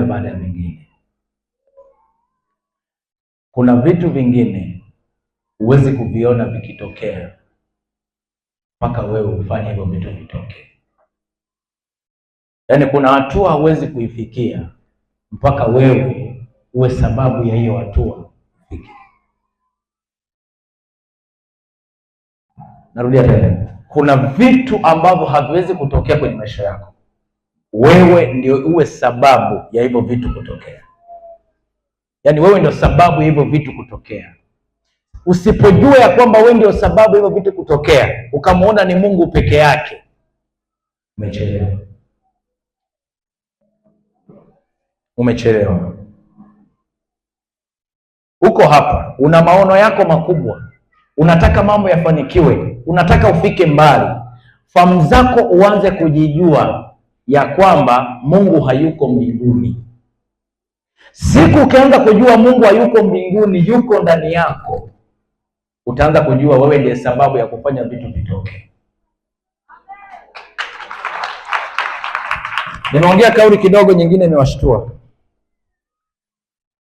Baada ya mengine. Kuna vitu vingine huwezi kuviona vikitokea mpaka wewe ufanye hivyo vitu vitoke. Yaani kuna hatua huwezi kuifikia mpaka wewe uwe sababu ya hiyo hatua ufike. Narudia tena, kuna vitu ambavyo haviwezi kutokea kwenye maisha yako, wewe ndio uwe sababu ya hivyo vitu kutokea. Yaani wewe ndio sababu ya hivyo vitu kutokea. Usipojua ya kwamba wewe ndio sababu hivyo vitu kutokea, ukamwona ni Mungu peke yake, umechelewa. Umechelewa. Uko hapa, una maono yako makubwa, unataka mambo yafanikiwe, unataka ufike mbali. Fahamu zako uanze kujijua ya kwamba Mungu hayuko mbinguni. Siku ukianza kujua Mungu hayuko mbinguni, yuko ndani yako, utaanza kujua wewe ndiye sababu ya kufanya vitu vitoke. Nimeongea kauli kidogo, nyingine imewashtua.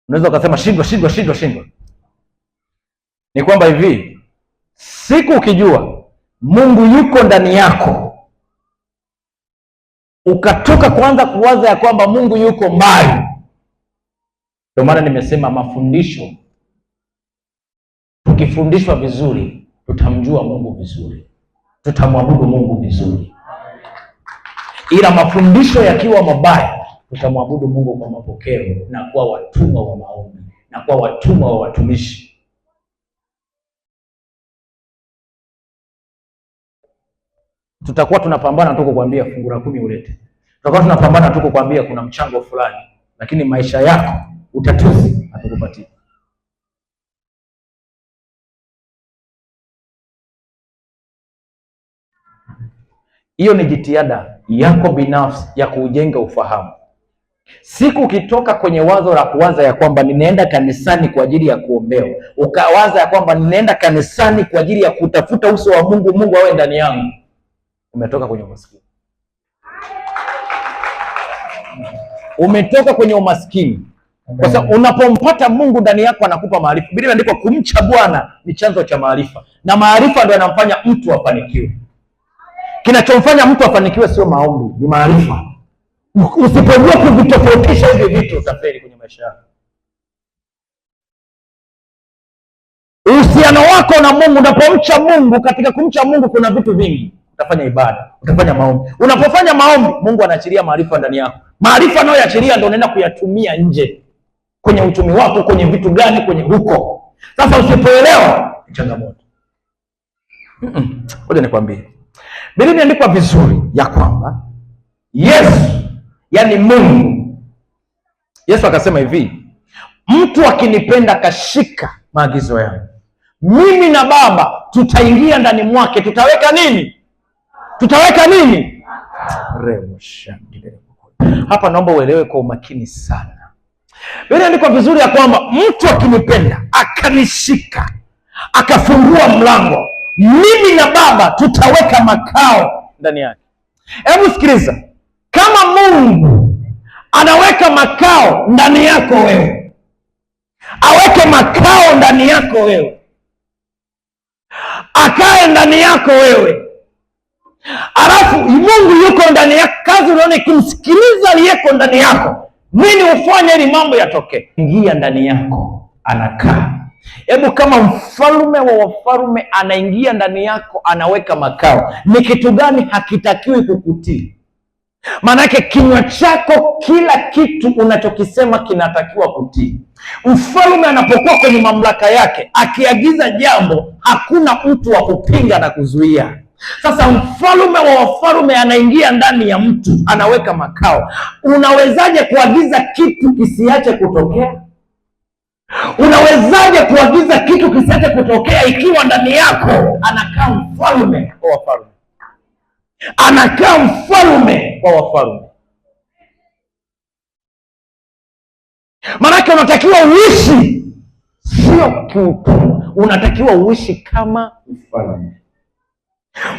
Unaweza ukasema shindwa, shindwa, shindwa, shindwa. Ni kwamba hivi, siku ukijua Mungu yuko ndani yako, ukatoka kuanza kuwaza ya kwamba Mungu yuko mbali. Ndio maana nimesema mafundisho, tukifundishwa vizuri tutamjua Mungu vizuri, tutamwabudu Mungu vizuri. Ila mafundisho yakiwa mabaya, tutamwabudu Mungu kwa mapokeo na kuwa watumwa wa maombi na kuwa watumwa wa watumishi. Tutakuwa tunapambana tu kukwambia fungu la 10 ulete, tutakuwa tunapambana tu kukwambia kuna mchango fulani, lakini maisha yako utatuzi hatukupatia. Hiyo ni jitihada yako binafsi ya kuujenga ufahamu. Siku ukitoka kwenye wazo la kuwaza ya kwamba ninaenda kanisani kwa ajili ya kuombewa, ukawaza ya kwamba ninaenda kanisani kwa ajili ya kutafuta uso wa Mungu, Mungu awe ndani yangu, umetoka kwenye umaskini. Umetoka kwenye umaskini. Kwa sababu unapompata Mungu ndani yako anakupa maarifa. Biblia imeandikwa kumcha Bwana ni chanzo cha maarifa, na maarifa ndio yanamfanya mtu afanikiwe. Kinachomfanya mtu afanikiwe sio maombi, ni maarifa. Usipojua kuvitofautisha hivi vitu utafeli kwenye maisha yako. Uhusiano wako na Mungu, unapomcha Mungu, katika kumcha Mungu kuna vitu vingi. Utafanya ibada, utafanya maombi. Unapofanya maombi, Mungu anaachilia maarifa ndani yako. Maarifa anayoachilia ndio unaenda kuyatumia nje, kwenye uchumi wako, kwenye vitu gani, kwenye huko. Sasa usipoelewa ni changamoto. Ngoja nikwambie. Biblia imeandikwa vizuri ya kwamba Yesu, yani Mungu, Yesu akasema hivi, mtu akinipenda kashika maagizo yangu, mimi na Baba tutaingia ndani mwake, tutaweka nini? Tutaweka nini? Hapa naomba uelewe kwa umakini sana. Biblia imeandikwa vizuri ya kwamba mtu akinipenda akanishika akafungua mlango, mimi na Baba tutaweka makao ndani yake. Hebu sikiliza, kama Mungu anaweka makao ndani yako wewe, aweke makao ndani yako wewe, akae ndani yako wewe, alafu Mungu yuko ndani yako, kazi unaona kumsikiliza aliyeko ndani yako, nini ufanye ili mambo yatokee? Ingia ndani yako, anakaa. Hebu kama mfalme wa wafalme anaingia ndani yako, anaweka makao, ni kitu gani hakitakiwi kukutii? Maanake kinywa chako, kila kitu unachokisema kinatakiwa kutii. Mfalme anapokuwa kwenye mamlaka yake, akiagiza jambo, hakuna mtu wa kupinga na kuzuia. Sasa mfalme wa wafalme anaingia ndani ya mtu, anaweka makao. Unawezaje kuagiza kitu kisiache kutokea? Unawezaje kuagiza kitu kisiache kutokea ikiwa ndani yako anakaa mfalme wa wafalme? Anakaa mfalme wa wafalme. Maanake unatakiwa uishi sio kiutumwa, unatakiwa uishi kama mfalme.